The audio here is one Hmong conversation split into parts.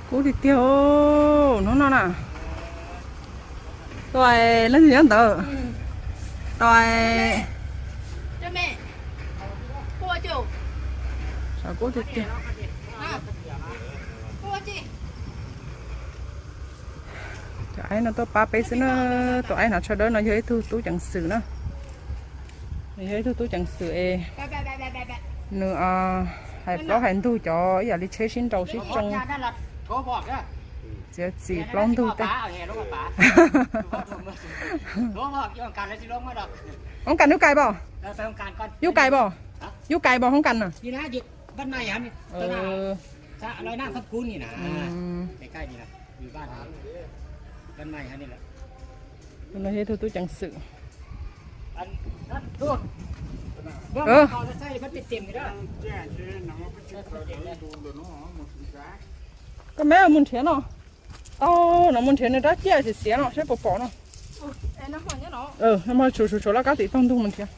Kub tiag tiag hnub no na. Tuaj leej twg nyob ntawd? Tuaj. Kub tiag tiag. Cov aib no tuaj pab peb xwb na. Tus aib hnav tsho dawb no yog ib tug tub ceev xwm na. Nws yog ib tug tub ceev xwm es nws hais plaub hais ntug cov ib yam li tsheb sib nraus sib tsoo. Txiav txim plaub ntug tej. Hoob kas yub kais pom? Yub kais pom? Yub kais pom hoob kas na? Tus no yog ib tug tub ceev xwm. Koj me mus nrhiav no. Tau no mus nrhiav nws rab ciaj xiav xiav no saib puas pom no. Tshuav tshuav tshuav laj kab tim tog ntug mus nrhiav.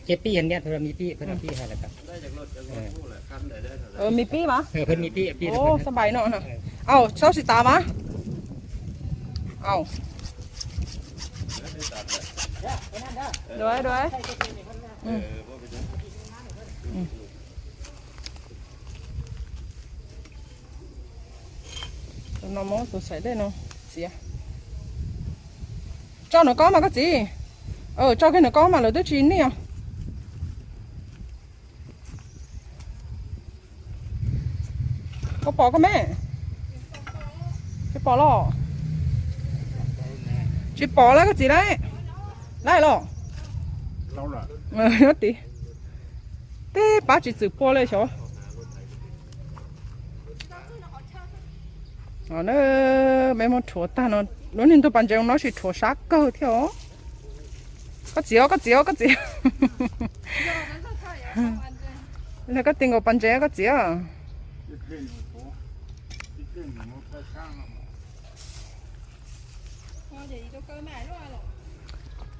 Ces pib mas, pib mas, pib mas. Au, txhob tsis tav mas. Au. Tus no muab tus xaim dej no txiav. Tso nws kob mas koj txiv. Tso kiag nws kob mas lawv twb tsis nij os. Koj pom koj me? Tsis pom los? Tsis pom lawm koj txiv lauj. Lawm los? Nyob tid. Tej pab tsis txwm pua li xyov. Peb muab rhuav tag no, lub niag ntug pas ntses no tsis rhuav sab kawg thiab os. Koj txiv os, koj txiv os, koj txiv. Koj txiv nkaus pas ntses koj txiv.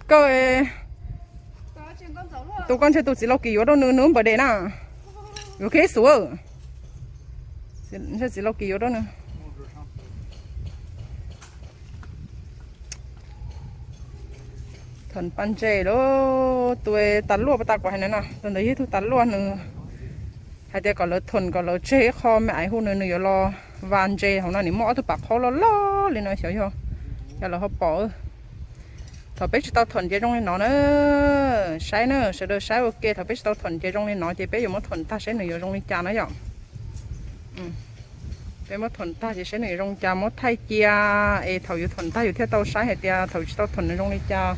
Koj, tus koj ntshe tus txiv laus kis yuav rau nws, nws npawm dej na. Yuav khib xus. Ntshe txiv laus kis yuav rau nws. Thoom pas ntses lauj, tus tas luaj pas tas kuv hais na, tus ntawd yog ib tug tas luaj, nws hais tias kom lawv thoom kom lawv tseg ib qho me aiv hu nws, nws yuav los vas ntses hauv no, nws muaj ob tug pas qhaub loj loj li no xyov yog, yog lawv ho pom. Thaum peb tsis tau thoom ces zoo li no na. Saib na, sawv daws saib ua ke, thaum peb tsis tau thoom ces zoo li no ces peb yuav muab thoom tag saib nws yuav zoo li cas na yom. Peb muab thoom tag ces saib nws yuav zoo li cas, muab thaij cia es thaum yuav thoom tag yus thiaj tau saib hais tias thaum tsis tau thoom nws zoo li cas,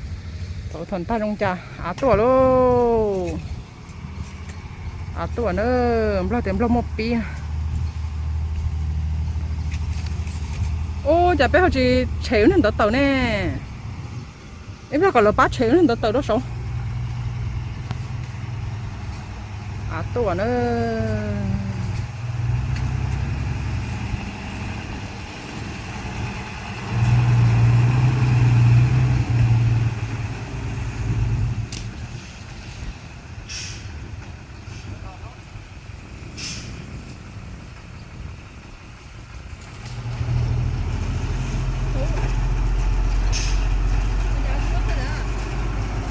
thaum thoom tag zoo li cas. Av tuaj lauj. Av tuaj na, Nplog tias Nplog muaj pib. Ub, cas peb ho tsis tshem lub niag ntawd tawm ne? Ib pliag kom lawv pab tshem lub niag ntawd tawm rau saud. Av tuaj na.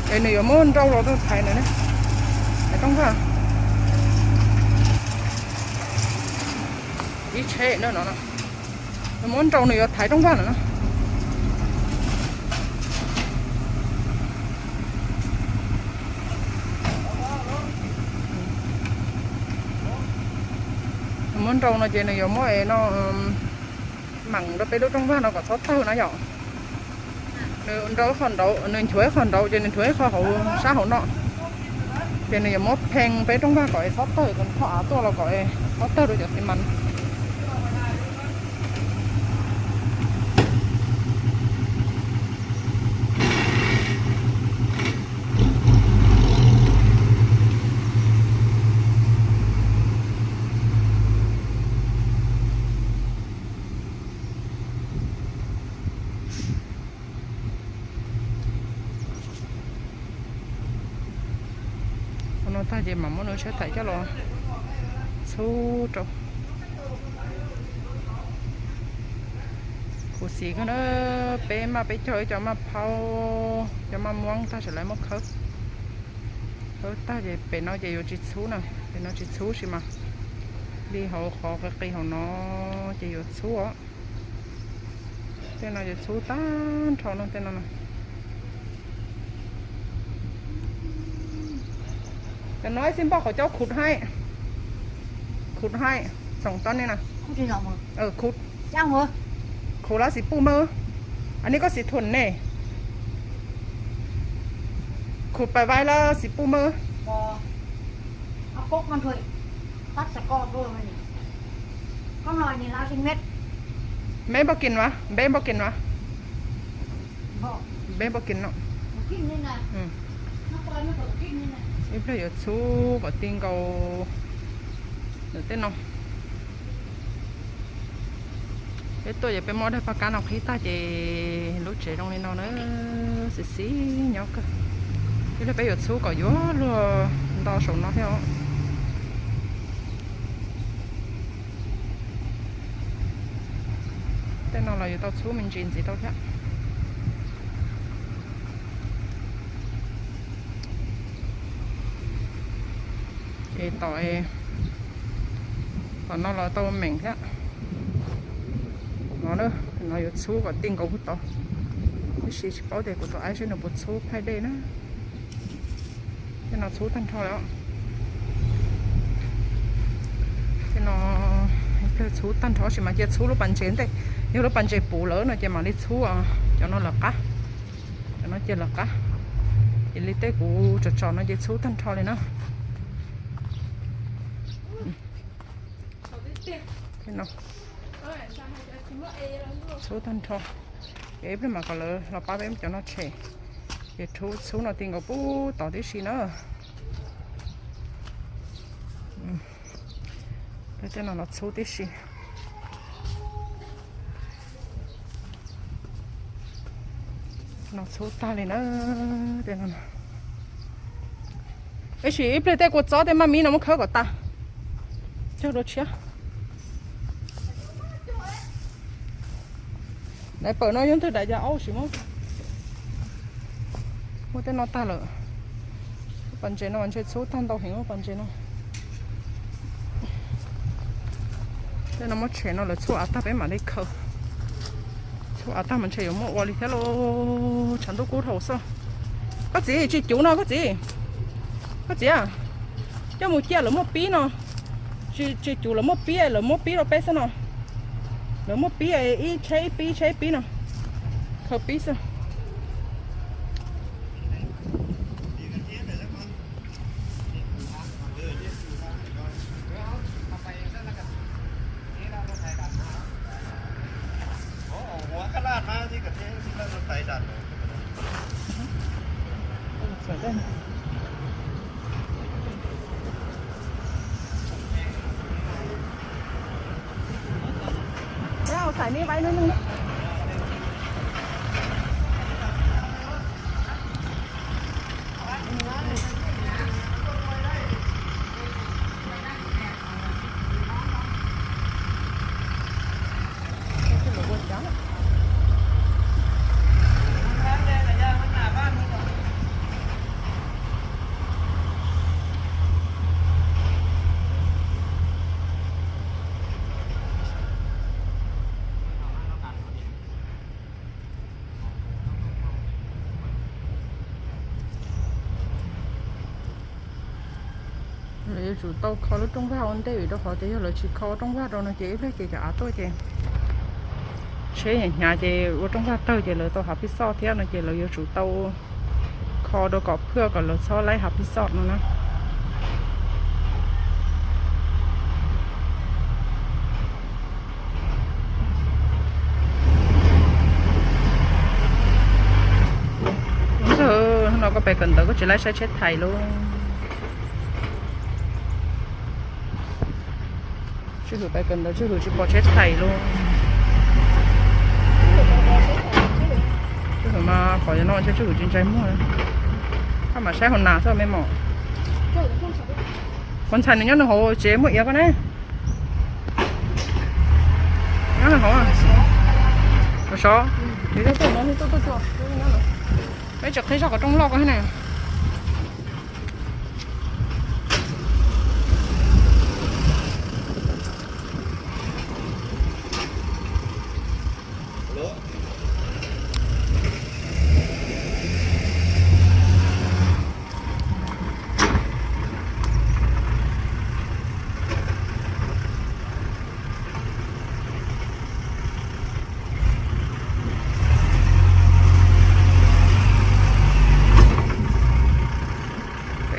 Es nws yuav muab nrau los tuaj thaiv na, thaiv rooj vag. Ib tsheb no no, nws muab nrau nws yuav thaiv rooj vag no na. Nws muab nrau no ces nws yuav muab es no mam rau peb lub rooj vag no kom txhob tawg na yom. Nws nrau qhov nraud, nws nchuav ib qho nraud ces nws nchuav ib qho hauv sab hauv no. Ces nws yuav muab pheej peb rooj vag kom es txhob tawg, kom txhob av tuaj los kom es txhob tawg rau cov xi mas. Tag ces mam muab nws tsheb thaim coj los txhub rau. Khuv xim kawg na, peb maj peb caug ib co maj phaub, cov maj muab tag tseem lawv muab khawb. Khawb tag ces pem no ces yuav tsis txhub na, pem no tsis txhub sis mas li hauv qhov qis qis hauv no ces yuav txhub os. Tej no yuav txhub tag nrho no, tej no. Cov no xij npoj qhov cov khuv haib, khuv haib, xoom tob nej na. Khuv, khuv lab xim puj mawb. Anij koj xim thuam nej. Khuv pais vais lab xim puj mawb. Npeb npoj kis mas, npeb npoj kis mas. Npeb npoj kis no. Ib pliag yuav txhub kom ti nkaus ntawm tej no. Peb tuaj ces peb muab daim paj kab no qhib tag ces lub tsev zoo li no na, xis xis nyob kawg. Ib pliag peb yuav txhub kom yuav luag nto saum no thiab os. Tej no los yuav tau txhub me ntsis ntxiv tau thiab. Ces tom, tom no los tau meem thiab. No, no yuav txhub kom ti nkaus puag tod, tiam sis tsis paub tias kuv tus aib seb nws puas txhub phaij dej na. Tej no txhub tag nrho lawm. Tej no txhub tag nrho sis mas cia txhub lub pas ntses ntej. Yog lub pas ntses puv lawm no ces mam li txhub cov no lawv qab. Cov no cia lawv qab. Ces li tej kuv tsom tsom no ces txhub tag nrho li na. Txhub tag nrho. Ces ib pliag mam kom lawv los pab peb cov no tshem. Ces txhub no ti nkaus puag tod tib si na. Tej no los txhub tib si. No txhub tag li na. Tab sis ib pliag tej kua txob tej maj mib no muab khawb kom tas. Cog dua tshiab. Daim pawm no yog ntawm daim yas aub sim muab. Muab tej no tag lawm. Pas ntses no mas ntshe txhub tag ntau heev pas ntses no. Tej no muab tshem no lawv txhub av tag peb mam li khaws. Txhub av tag mas ntshe yuav muaj ua li thiab lauj, tshav ntuj kub dhau xwb. Koj txiv, tsis cuv no koj txiv. Koj txiv, coj mus cia lawv muaj pib no. Tsis cuv lawv muaj pib, lawv muab pib rau peb xwb no. Lawv muaj pib, ib tsheb ib pib, ib tsheb ib pib no. Khaws pib xwb. Lawv yuav tsum tau kho lub rooj vag ua ntej vim rau qhov tias yog lawv tsis kho rooj vag rau no ces ib pliag ces cov av tuaj ces tsheb hnyav hnyav ces ua rooj vag tawg ces lawv tau hav pis xoj thiab no ces lawv yuav tsum tau kho rau kom phwj kom lawv txhob laib hav pis xoj no na. Ntxawg, hnub no koj pais kawm ntawv koj tsis laib saib tsheb thais lauj? Tswj Hwm pais kawm ntawv Tswj Hwm tsis pom tsheb thais lauj. Tswj Hwm mas pom yog no ntshe Tswj Hwm tsis ntshai muag. Koj mam saib hauv nas xwb me mom. Ua ntxhais nws nyob nws hauv tsev muaj iav koj ne. Nyob nws hauv. Sov. Peb tseem qhib zog qhov rooj loj ko thiab na.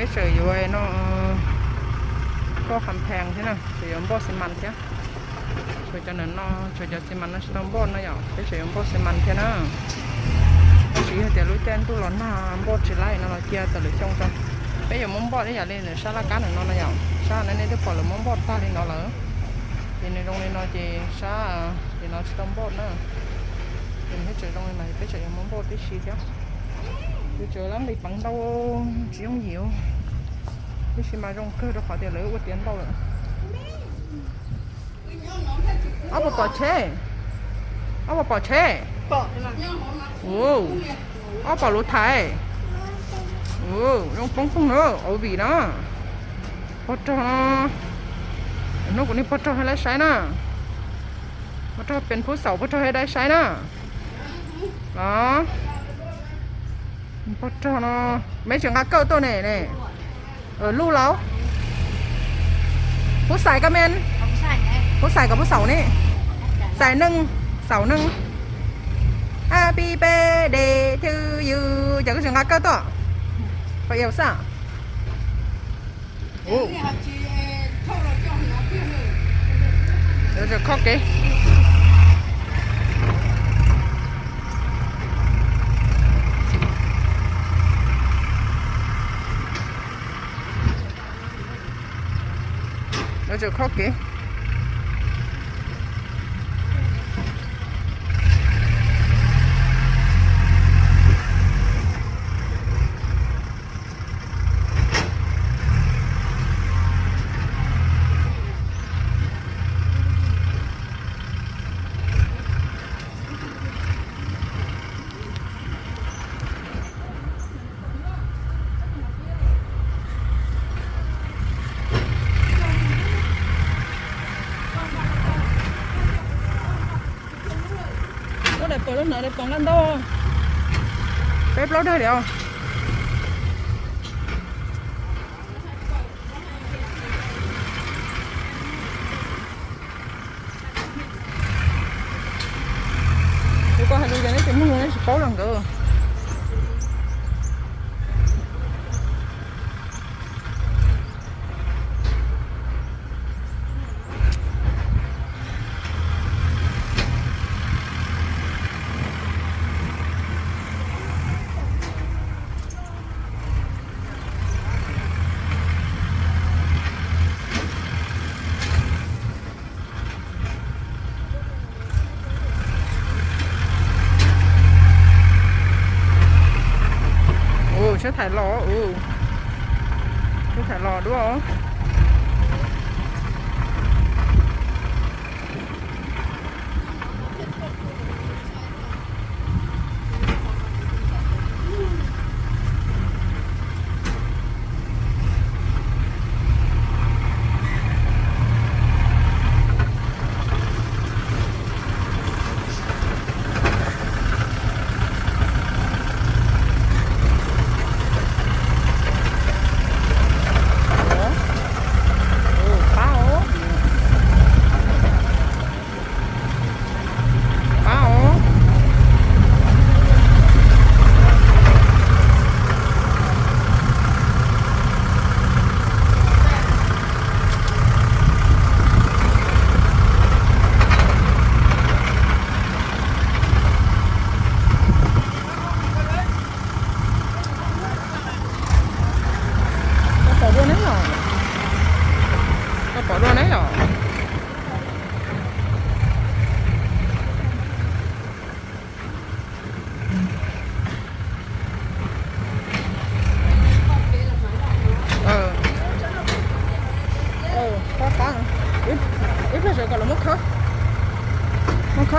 Peb tseem yuav no, npoj qham phees thiab na, tseem yuav npoj xi mas thiab. Tshuav cov no, tshuav cov xi mas no tsis tau npoj no yom, peb tseem yuav npoj xi mas thiab na. Tab sis yog tias lub caij ntuj los nag npoj tsis laib no los cia tawm lwm xyoo tso. Peb yuav muab npoj ib yam li nws sab laj kab no no yom, sab no nej twb pom lawv muab npoj tag li no lawm. Ces nws zoo li no ces sab li no tsis tau npoj na. Ces nws thiaj tseem zoo li no, peb tseem yuav muab npoj tib si thiab. Yuav tsum lab nqis peev ntau, tsis yooj yim, tib si mas zoo kawg rau qhov tias lawv ua tiav ntau lawm. Ob puas pom tsheb? Ob puas pom tsheb? Ob pom luv thaiv. Zoo poob poog na, ov vim na. Pog rog no, hnub kuv niag pog rog hais laiv saib na. Pog rog pes phub xaum pog rog hais laiv saib na. Los, pog rog no, meb tseem nqa kawj tuaj ne ne. Luj lauj. Phub xais koj me, phub xais kom phub xaum ne. Xais neej, xaum neej. Happy birthday to you, cas koj tseem nqa kawj tuaj? Pog yau xaj. Khob kev. Lawv tseem khob kev. Muab daim pawg lub hnav daim pawg nqaj ntau. Peb plaub dag li os. Tus ko hais lus ces neb tsis mloog neb tsis paub los nkawd. Ua, tsheb thaiv los, ua, tsheb thaiv los dua.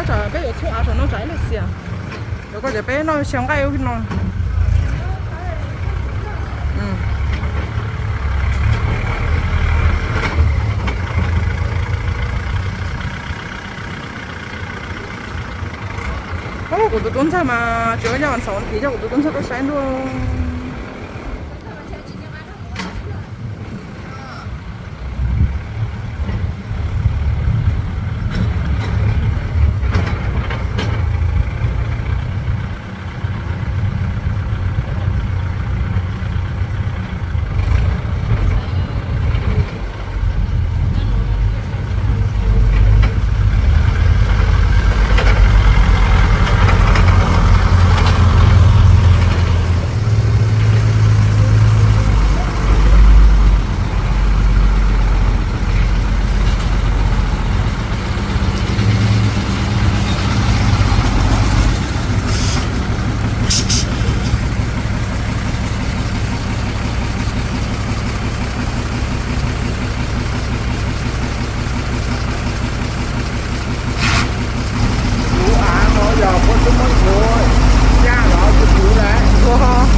Peb yuav txhub av saum no tsam ib leeg xiam. Yuav koj tias peb noj xyaw nqaij no. Kuv tus tub ntxawg mas tsis ua yog xav tiv coj kuv tus tub ntxawg tuaj saib ntuj. Kuv av no yog puab tub muab ntxuav caj los tsis puv lawm.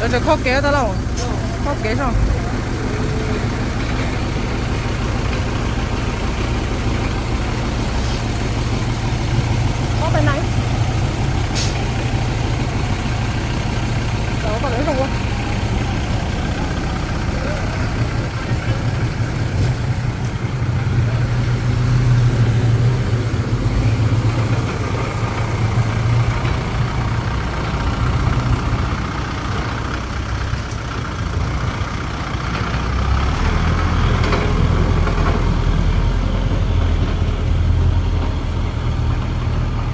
Lawv tseem kho kev tau lauj, kho kev zog.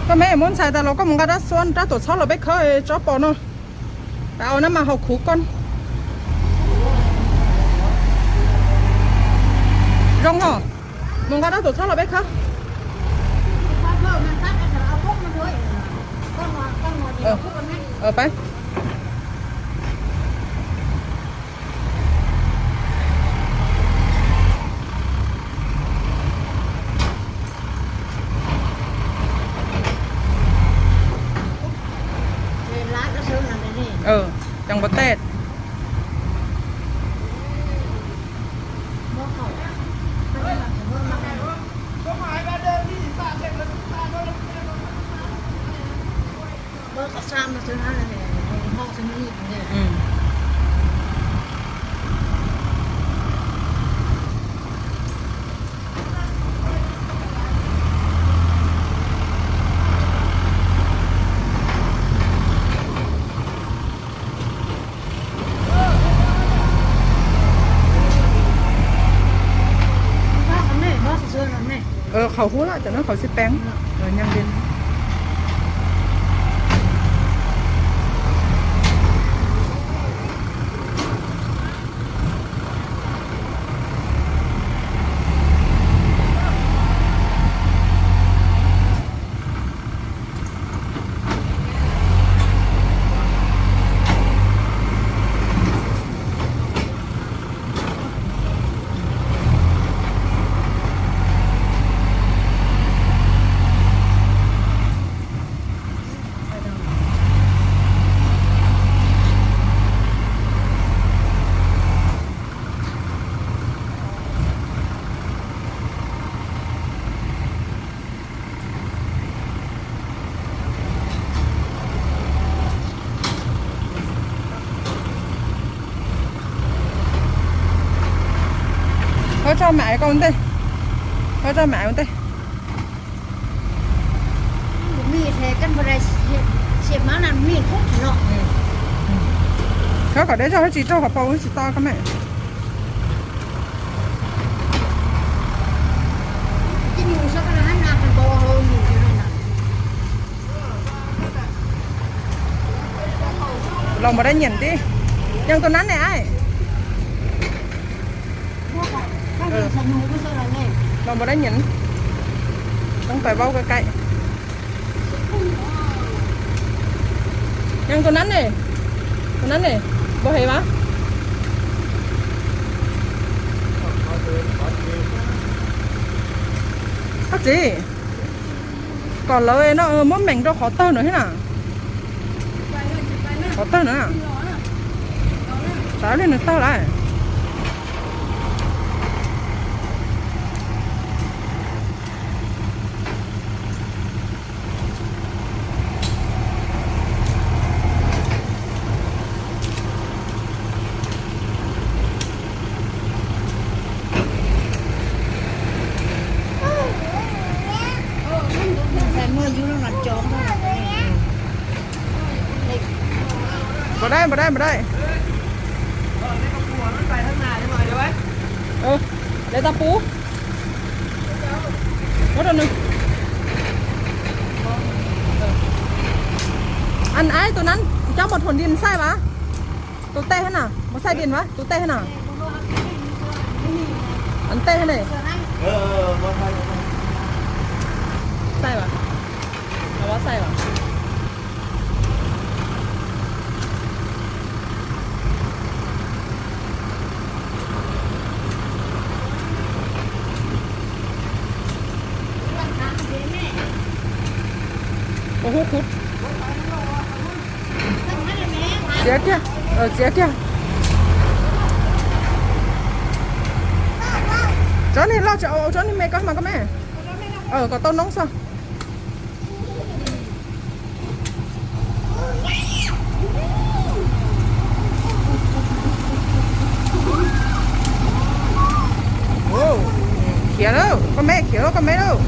Koj me muab ntxhais tas los koj mus nqa rab xuab rab tuam txhab los peb khawb tsob pos no. Tau na mas haus khuv koj. Zoo os, mus nqa rab tuam txhab los peb khawb. Pab. Cov npua tej. Qhov hub lawm, cov no qhov xib peeb. Hab tso mam koj ua ntej, hab tso mam ua ntej. Khawb kom deb zog hab tsis raug qhov paus tsis to koj me. Los npaum dab nyeem tib. Nyeem tus nab ne ai. Los npaum dab nyeem. Toob pais vaub kaj kaim. Nyeem tus nab ne. Tus nab ne. Npaum heev mas. Koj txiv, kom lawv no muab meem rau qhov tawg no thiab na. Qhov tawg no na. Xav li nws tawg lawm. Npam dai, npam dai, npam dai. Lawv tau pub. Muab rau nws. Anh ái, tus nab cov mos thuam din xaij vas. Tus tej hab na, mos xaij din vas, tus tej hab na. Anh tej hab ne. Xaij vas. Xaij vas. Ua hub kuv. Txiav kiag, txiav kiag. Tsob niag loj tsis au, tsob niag me koj mas koj me. Kom tau noob xwb. Khiav lawm, koj me khiav lawm, koj me lawm.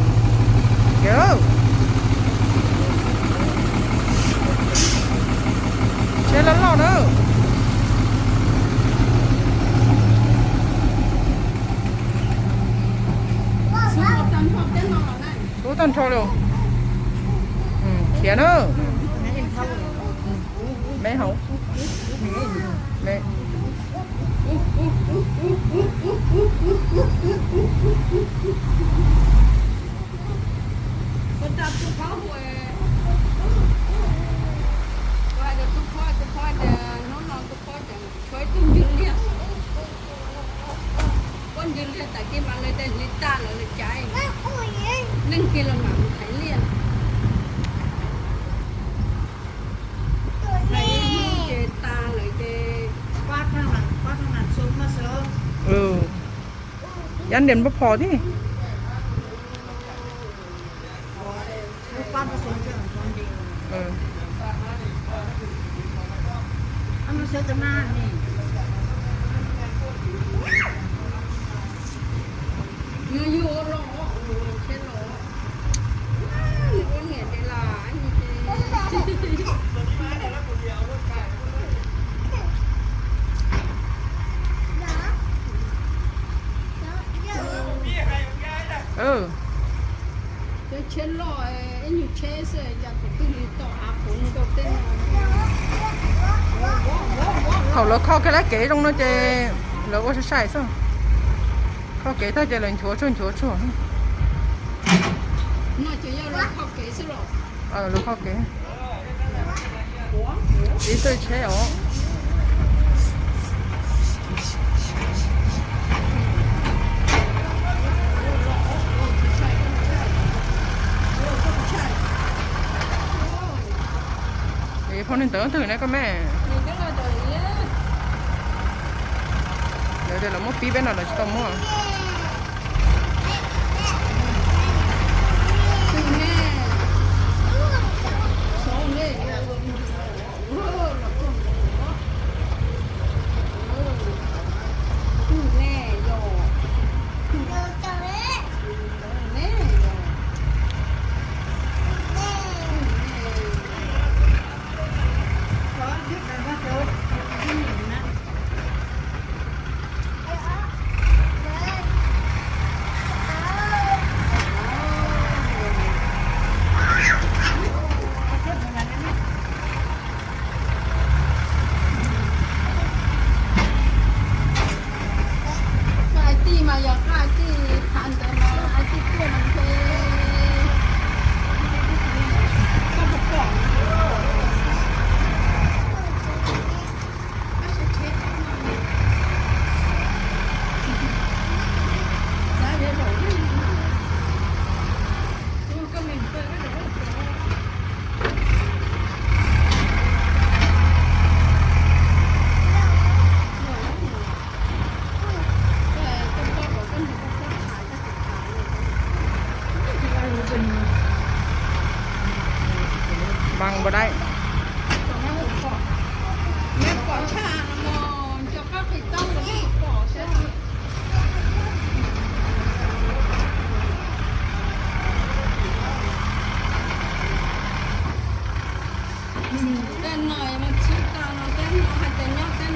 Khiav lawm. Tsheb loj loj na. Tub tag nrho li. Khiav na. Me hauv. Me. Ua tus phob, tus phob tias hnub no tus phob tias tshuav ib tug ncwg liag. Puab ncwg liag tas kiag mas lawv tias hliv tag lawm lawv cav neeg kiag los mam mus thaiv liaj. Thaiv ib hnub ces tas lawm ces pab thaj nam, pab thaj nam xoo mas xwb. Yab ntias npab phom thiab. Thaum lawv kho kiag lawv kev zoo no ces lawv ua sai sai xwb. Kho kev tag ces lawv nchuav tsuag nchuav tsuag. Lawv kho kev. Ib txoj tsheb os. Phau neeg tawv twg na koj me? Lawv tias lawv muab pib peb no lawv tsis tau muab. Npau dai.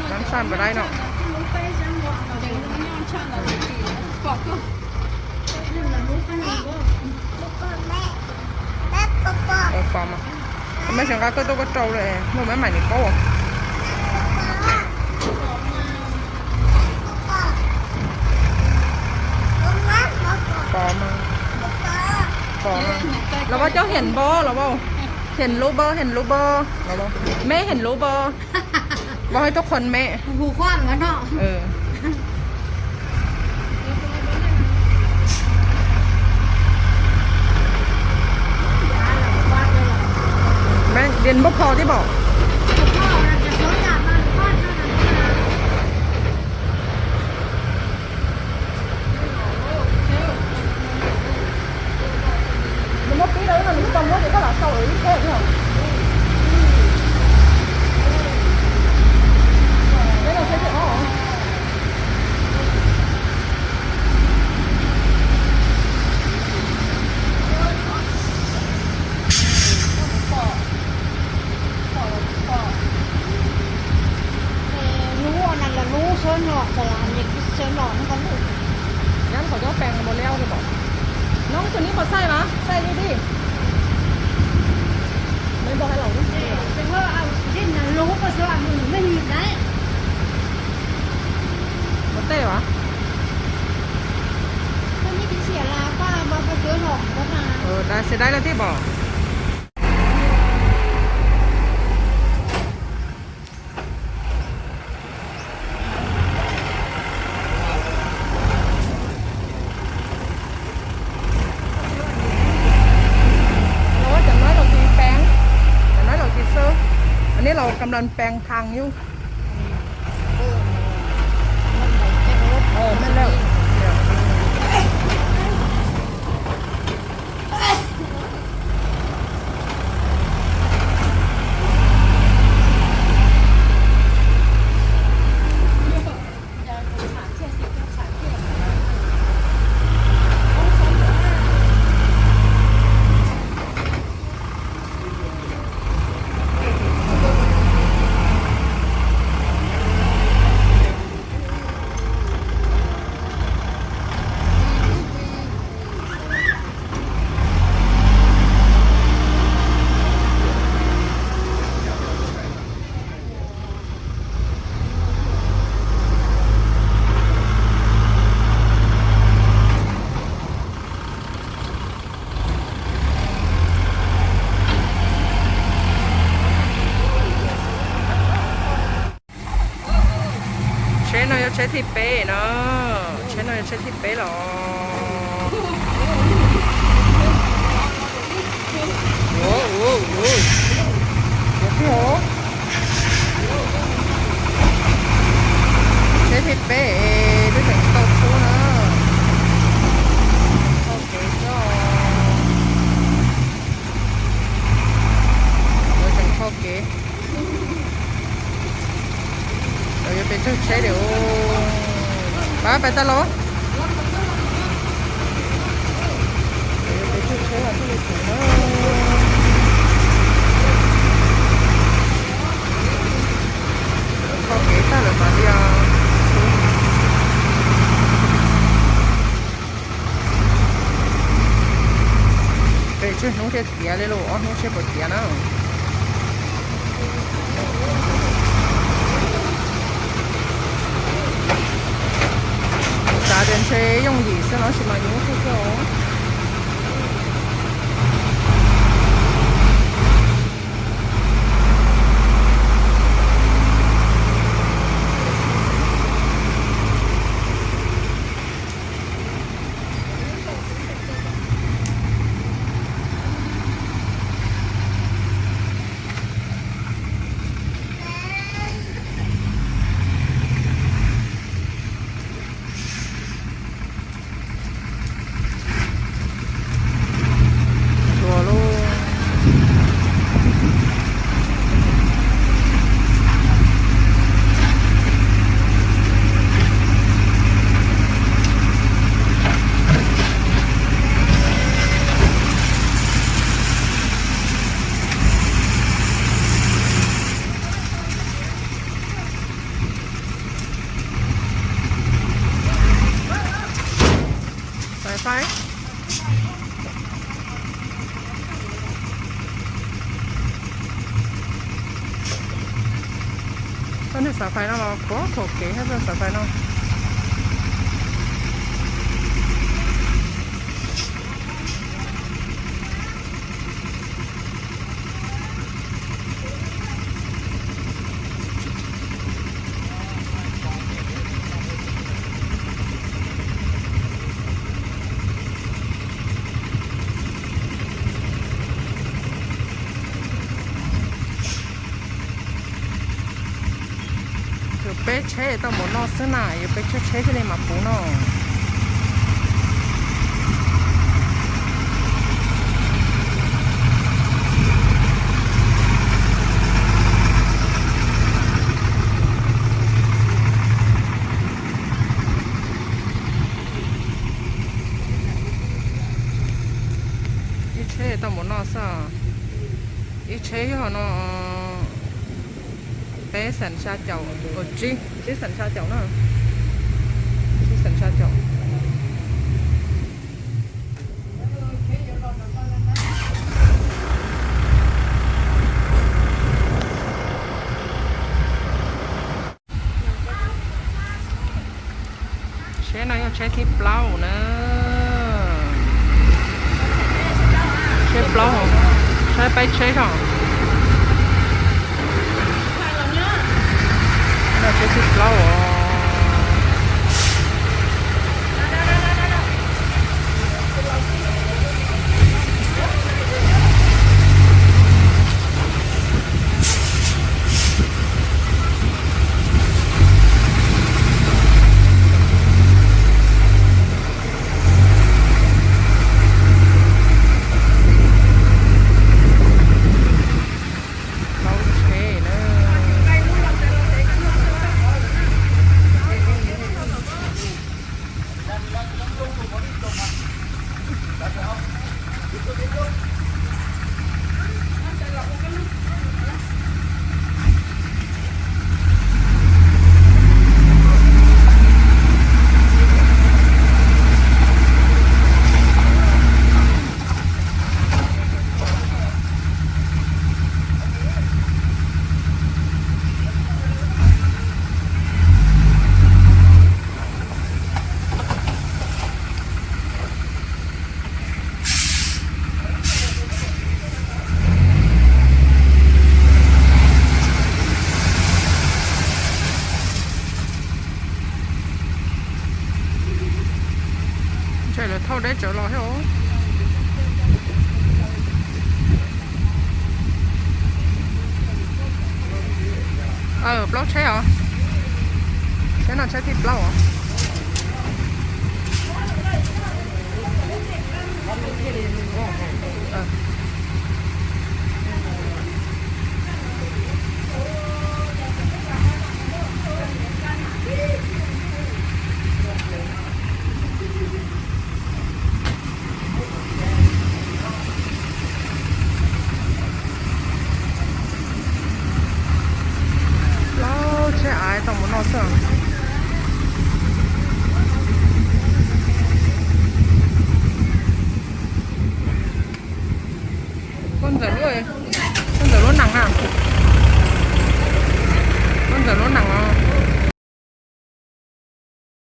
Nab xaj npau dai no. Pom mas. Kuv maj tsis nqa koj tuaj koj rau lawm, muaj maj mam nws paub. Pom mas. Pom mas. Los vau cov hiam npau los vau. Hiam lub npau, hiam lub npau. Meb hiam lub npau. Vau hais tuaj qhuas meb. Meb dias npau kho tib pom. Nws muab pib rau no nws tsis tau muab ces koj lam sau ib teg. Lub na los lub sawv no, sawv no, sawv no. Nyab qhov cov pees npaum li ua li pom. Nov tus nib puas xaij mas, xaij li dib. Neb npau hais laus lub. Ua tej as. Dai xaij dai lawm tib pom. Cov no laus tis pees, cov no laus tis xwb. Anv laus kam las pees thaj yub. Tsheb no yog tsheb thib peb no, tsheb no yog tsheb thib peb los. Tsheb thib peb, twb tseem tsis tau txhub na. Txoj kev xwb os. Lawv tseem txhub kev. Lawv yuav pes tsawg tsheb li. Pab pais tag los. Lawv yuav pes tsawg tsheb los thiaj li txhub na. Txhub kev tag lawm mas li os. Pes tsawg hnub thiaj tiav li lauj, ob hnub seb puas tiav na. Xav tias ntshe yooj yim xwb no tab sis mas nyuaj kawg thiab os. Xav fais no los khuav khuam kev thiab xav fais no. Yog peb tsheb tau npaum no xwb na, yog peb tsheb tsheb thiaj li mam puv no. Ib tsheb tau npaum no xwb. Ib tsheb yog no peb xees xya caum, tsib, tsib xees xya caum na. Tsib xees xya caum. Tsheb no yog tsheb thib plaub na. Tsheb plaub, saib peb tsheb os. No tsheb thib plaub os. Plaub tsheb na. Ntshe lawv thauj deb tsawv los thiab. Plaub tsheb os. Tsheb no tsheb thib plaub os.